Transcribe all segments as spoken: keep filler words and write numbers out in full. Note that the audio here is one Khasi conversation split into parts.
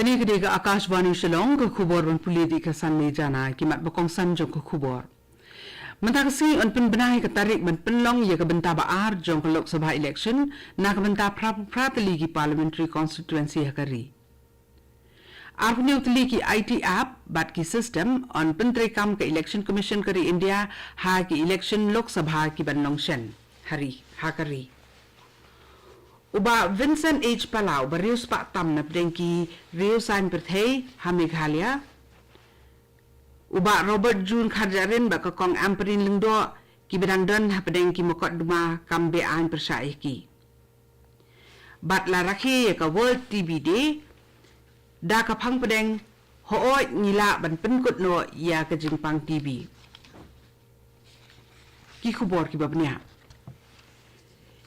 Kane ka dei ka Akashvani Shillong, ka khubor ban pule da ka Sanle Jana. Ki mat ba kongsan jong ka khubor. Mynta ka sngi yn pynbna ïa ka tarik ban pynlong ïa ka bynta ba ar jong ka Lok Sabha election na ka bynta phra phra tylli ki parliamentary constituency ha ka ri. Arphew hynñiew tylli ki I T app bad ki system yn pyntreikam ka Election Commission ka ri India ha ki election Lok Sabha ki ban long shen ha ri, ha ka ri. U Bah Vincent H Pala, u ba riewspah tam na pdeng ki riewsain pyrthei ha Meghalaya. U Bah Robert June Kharjahrin bad ka Kong Ampareen Lyngdoh, ki ba dang don ha pdeng ki mukotduma kam beaiñ pyrshah ïa ki. Bad la rakhe ïa ka World T B Day da ka phang pdeng, hooid ngi lah ban pynkut noh ïa ka jingpang T B. Ki khubor ki ba bniah.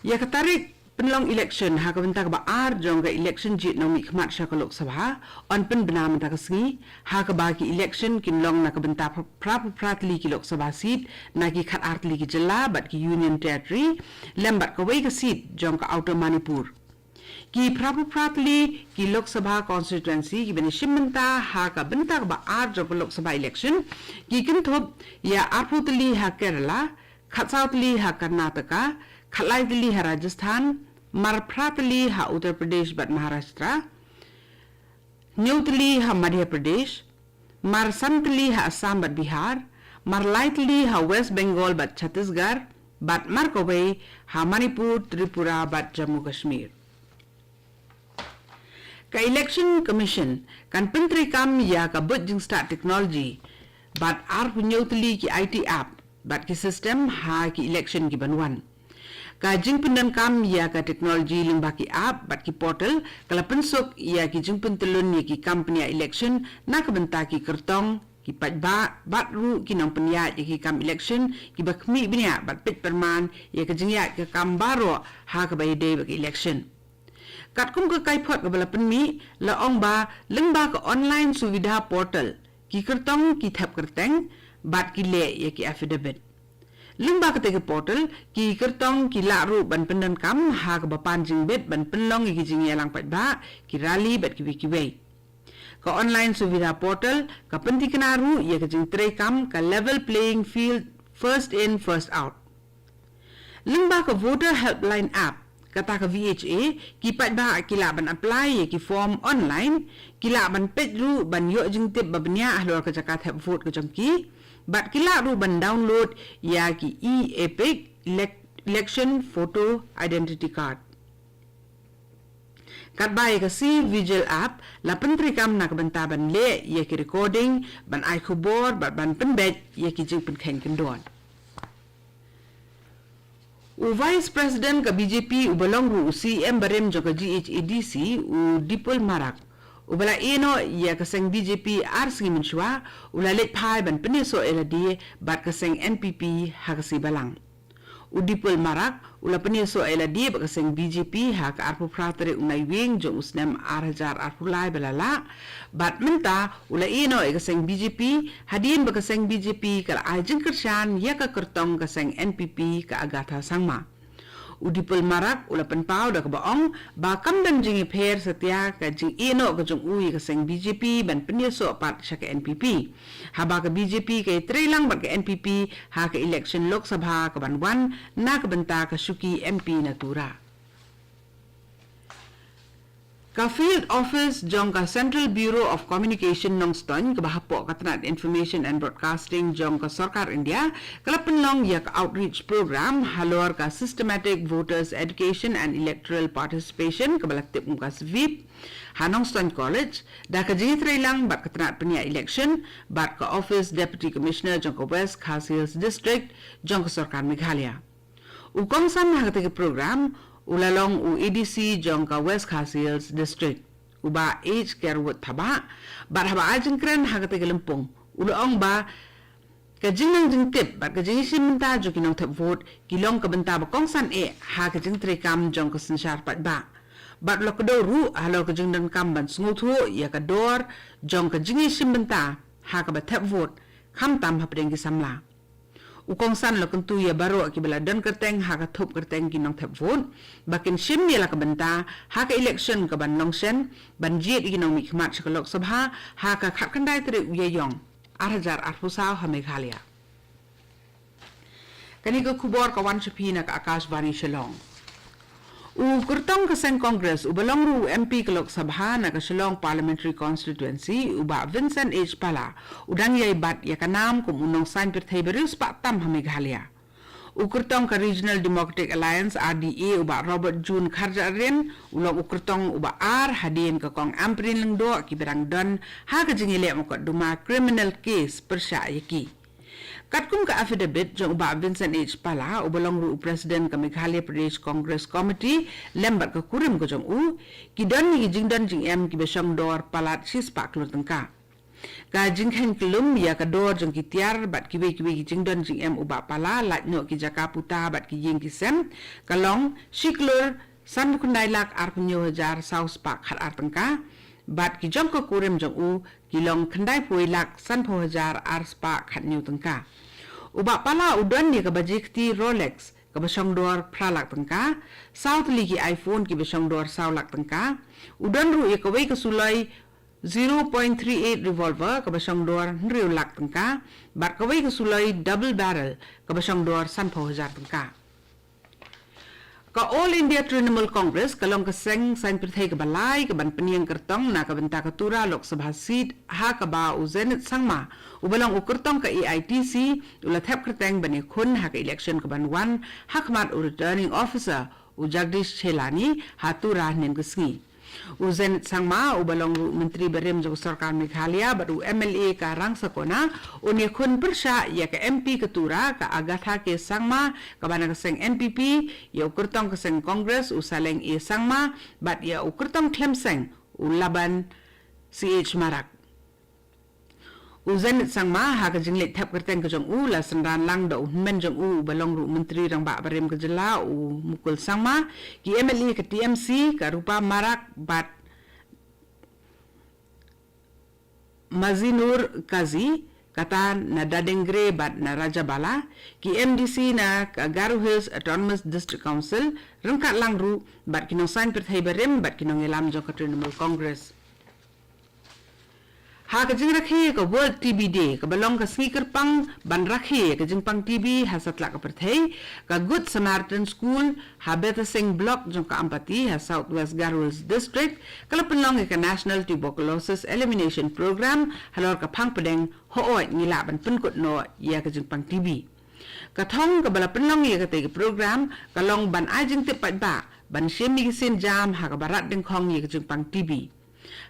Ïa ka tarik pynlong election ha ka bynta ka ba ar jong ka election jied nongmihkhmat sha ka Lok Sabha yn pynbna mynta ka sngi, ha kaba ki election kin long na ka bynta phra phra tylli ki Lok Sabha seat na ki khat ar tylli ki jylla bad ki Union Territory, lem bad kawei ka seat jong ka Outer Manipur. Ki phra phra tylli ki Lok Sabha constituency ki ban ïashim bynta ha ka bynta ka ba ar jong ka Lok Sabha election ki kynthup ïa arphew tylli ha Kerala, khatsaw tylli ha Karnataka, khatlai tylli ha Rajasthan, mar phra tylli ha Uttar Pradesh bad Maharashtra, hynñiew tylli ha Madhya Pradesh, mar san tylli ha Assam bad Bihar, mar lai tylli ha West Bengal bad Chhattisgarh, bad mar kawei ha Manipur, Tripura bad Jammu Kashmir. Ka Election Commission kan pyntreikam ïa ka buit jingstad technology bad arphew hynñiew tylli ki I T app bad ki system ha ki election ki ban wan. Ka jingpyndonkam ïa ka technology lyngba ki app bad ki portal ka la pynsuk ïa ki jingpyntyllun ïa ki kam pynïaid election na ka bynta ki kyrtong, ki paidbah bad ruh ki nongpynïaid ïa ki kam election ki ba khmih bniah bad peit pyrman ïa ka jingïaid ka kam baroh ha kaba ïadei bad ka election. Katkum ka kaiphod kaba la pynmih, la ong ba lyngba ka online suvidha portal ki kyrtong ki thep kyrteng bad ki leh ïa ki affidavit. Lyngba kata ka portal ki kyrtong ki lah ruh ban pyndonkam ha kaba pan jingbit ban pynlong ïa ki jingïalang paidbah, ki rally bad kiwei kiwei. Ka online suvidha portal ka pynthikna ruh ïa ka jingtreikam ka level playing field, first in, first out. Lyngba ka Voter Helpline app, kata ka V H A, ki paidbah ki lah ban apply ïa ki form online, ki lah ban peit ruh ban ïoh jingtip ba bniah halor ka jaka thep vote ka jong ki, bad ki lah ruh ban download ïa ki e-EPIC, elec-, election photo identity card. Katba ïa ka C-Vigil app la pyntreikam na ka bynta ban leh ïa ki recording, ban ai khubor bad ban pynbeit ïa ki jingpynkheiñ kyndon. U Vice President ka B J P u ba long ruh u C E M barim jong ka G H A D C, u Dipul Marak, u ba la ïehnoh ïa ka seng B J P ar sngi mynshuwa, u la leit phai ban pynïasoh ïa lade bad ka seng N P P ha ka sngi balang. U Dipul Marak u la pynïasoh ïa lade bad ka seng B J P ha ka arphew phra tarik u Naiwieng jong u snem ar hajar arphew lai ba la lah, bad mynta u la ïehnoh ïa ka seng B J P hadien ba ka seng B J P ka la ai jingkyrshan ïa ka kyrtong ka seng N P P ka Agatha Sangma. U Dipul Marak u la pynpaw da kaba ong ba kam don jingïapher satia ka jingïehnoh ka jong u ïa ka seng B J P ban pynïasoh pat sha ka N P P, haba ka B J P ka ïatreilang bad ka N P P ha ka election Lok Sabha ka ban wan na ka bynta ka shuki M P na Tura. Ka Field Office jong ka Central Bureau of Communication Nongstoiñ kaba hapoh ka tnat Information and Broadcasting jong ka Sorkar India ka la pynlong ïa ka outreach program halor ka Systematic Voters Education and Electoral Participation kaba la tip kum ka SVEEP ha Nongstoiñ College da ka jingïatreilang bad ka tnat pynïaid election bad ka Office Deputy Commissioner jong ka West Khasi Hills District jong ka Sorkar Meghalaya. U kongsan ha kata ka program u la long u A D C jong ka West Khasi Hills District, u Bah H Kerwood Thabah, bad haba ai jingkren ha kata ka lympung u la ong ba ka jingnang jingtip bad ka jingïashim bynta jong ki nongthep vote ki long ka bynta ba kongsan eh ha ka jingtreikam jong ka synshar paidbah. Bad u la kdew ruh halor ka jingdonkam ban sngewthuh ïa ka dor jong ka jingïashim bynta ha kaba thep vote, khamtam hapdeng ki samla. U kongsan u la kyntu ïa baroh kiba la don kyrteng ha ka thup kyrteng ki nongthep vote ba kin shim ïa la ka bynta ha ka election kaban long shen ban jied ïa ki nongmihkhmat sha ka Lok Sabha ha ka khatkhyndai tarik u Ïaïong ar hajar arphew saw ha Meghalaya. Kane ka khubor ka wan sha phi na ka Akashvani Shillong. U kyrtong ka seng Congress uba long ruh u M P ka Lok Sabha na ka Shillong Parliamentary Constituency, u Bah Vincent H Pala, u dang ïai bat ïa ka nam kum u nongsaiñ pyrthei ba riewspah spah tam ha Meghalaya. U kyrtong ka Regional Democratic Alliance, R D A, u Bah Robert June Kharjahrin, u long u kyrtong uba ar hadien ka Kong Ampareen Lyngdoh kiba dang don ha ka jingïaleh mukotduma criminal case pyrshah ïa ki. Katkum ka affidavit jong u Bah Vincent H Pala, uba long ruh u President ka Meghalaya Pradesh Congress Committee, lem bad ka kurim ka jong u, ki don ïa ki jingdon jingem kiba shong dor palat shispah klur tyngka. Ka jingkheiñ kyllum ïa ka dor jong ki tiar bad kiwei kiwei ki jingdon jingem u Bah Pala, lait noh ki jaka puta bad ki ïing ki sem, ka long shi klur sanphew khyndai lak arphew hynñiew hajar saw spah khat ar tyngka, bad ki jong ka kurim jong u ki long khyndaiphew wei lak sanphew hajar ar spah khat hynñiew tyngka. U Bah Pala u don ïa ka baji kti Rolex kaba shong dor phra lak tyngka, saw tylli ki iPhone kiba shong dor saw lak tyngka. U don ruh ïa kawei ka suloi zero point three eight revolver kaba shong dor hynriew lak tyngka, bad kawei ka suloi double barrel kaba shong dor sanphew hajar tyngka. Ka All India Trinamool Congress ka long ka seng saiñ pyrthei kaba lai kaban pynïeng kyrtong na ka bynta ka Tura Lok Sabha seat, ha kaba u Zenith Sangma, uba long u kyrtong ka A I T C, u la thep kyrteng ban ïakhun ha ka election kaban wan ha khmat u Returning Officer, u Jagdish Chelani, ha Tura hynnin ka sngi. U Zenith Sangma, uba long ruh u Myntri barim jong ka Sorkar Meghalaya bad u M L A ka Rangsakona, un ïakhun pyrshah ïa ka M P ka Tura, ka Agatha K Sangma, kaba na ka seng N P P, ïa u kyrtong ka seng Congress, u Saleng A Sangma, bad ïa u kyrtong khlem seng, u Laban C H Marak. U Zenith Sangma, ha ka jingleit thep kyrteng ka jong u, la synran lang da u hynmen jong u, uba long ruh u Myntri Rangbah barim ka jylla, u Mukul Sangma, ki M L A ka T M C, ka Rupa Marak bad Mazinur Kazi, kata na Dadengre bad na Rajabala, ki M D C na ka Garo Hills Autonomous District Council, ryngkat lang ruh bad ki nongsaiñ pyrthei barim bad ki nongïalam jong ka Trinamool Congress. Ha ka jingrakhe ka World T B Day, kaba long ka sngi kyrpang ban rakhe ka jingpang T B ha satlak ka pyrthei, ka Good Samaritan School ha Betasing Block jong ka Ampati ha South West Garo Hills District, ka la pynlong ïa ka National Tuberculosis Elimination Program halor ka phang pdeng Hooid ngi lah ban pynkut noh ïa ka jingpang T B. Ka thong kaba la pynlong ïa katei ka program ka long ban ai jingtip paidbah ban shim ïa ki sienjam ha kaba rat dyngkhong ïa ka jingpang T B.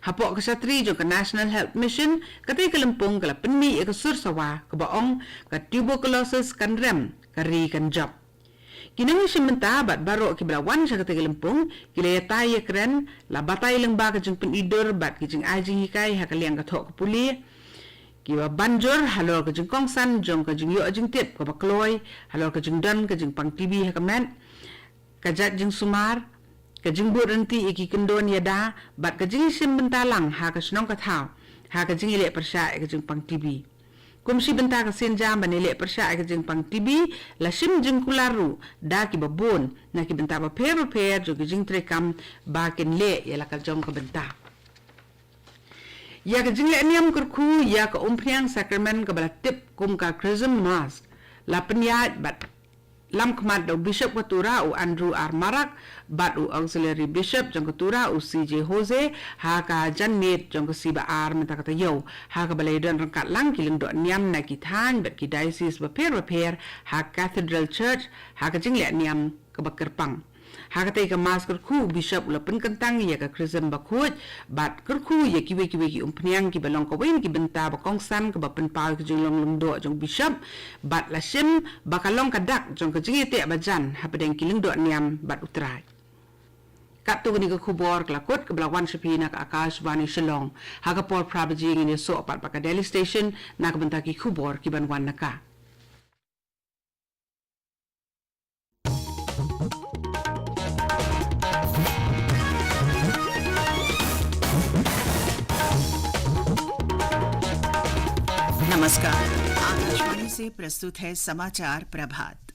Hapoh ka shatri jong ka National Health Mission, katei ka lympung ka la pynmih ïa ka sur sawa kaba ong, ka tuberculosis kan rem, ka ri kan jop. Ki nongïashim bynta bad baroh kiba la wan sha katei ka lympung ki la ïatai ïakren, la batai lyngba ka jingpynidur bad ki jingai jinghikai ha ka liang ka thoh ka pule, kiba ban jur halor ka jingkongsan jong ka jingïoh jingtip kaba kloi halor ka jingdon ka jingpang T B ha ka met, ka jait jingsumar, ka jingbud ryntih ïa ki kyndon ïada bad ka jingïashim bynta lang ha ka shnong ka thaw ha ka jingïaleh pyrshah ïa ka jingpang T B. Kum shi bynta ka sienjam ban ïaleh pyrshah ïa ka jingpang T B, la shim jingkular ruh da kiba bun na ki bynta bapher bapher jong ki jingtreikam ba kin leh ïa la ka jong ka bynta. Ïa ka jingleh niam kyrkhu ïa ka umphniang sakramen kaba la tip kum ka Chrism Mass la pynïaid bad lam khmat da u Bishop ka Tura, u Andrew R Marak, bad u Auxiliary Bishop jong ka Tura, u C J Jose, ha ka janmiet jong ka sngi ba ar mynta ka taïew, ha kaba la ïadon ryngkat lang ki lyngdoh niam na ki thaiñ bad ki diocese bapher bapher ha Cathedral Church, ha ka jingleh niam kaba kyrpang. Ha katei ka Mass kyrkhu, u Bishop u la pynkyntang ïa ka Chrism bakhuid bad kyrkhu ïa kiwei kiwei ki umphniang kiba long kawei na ki bynta ba kongsan kaba pynpaw ïa ka jinglong lyngdoh jong u Bishop, bad la shim ba ka long ka dak jong ka jingïateh bajan hapdeng ki lyngdoh niam bad U Trai. Katto kane ka khubor ka la kut kaba la wan sha phi na ka Akashvani Shillong. Ha ka por phra baje ngin ïasoh pat bad ka Delhi Station na ka bynta ki khubor kiban wan na ka. नमस्कार। आकाशवाणी से प्रस्तुत है समाचार प्रभात।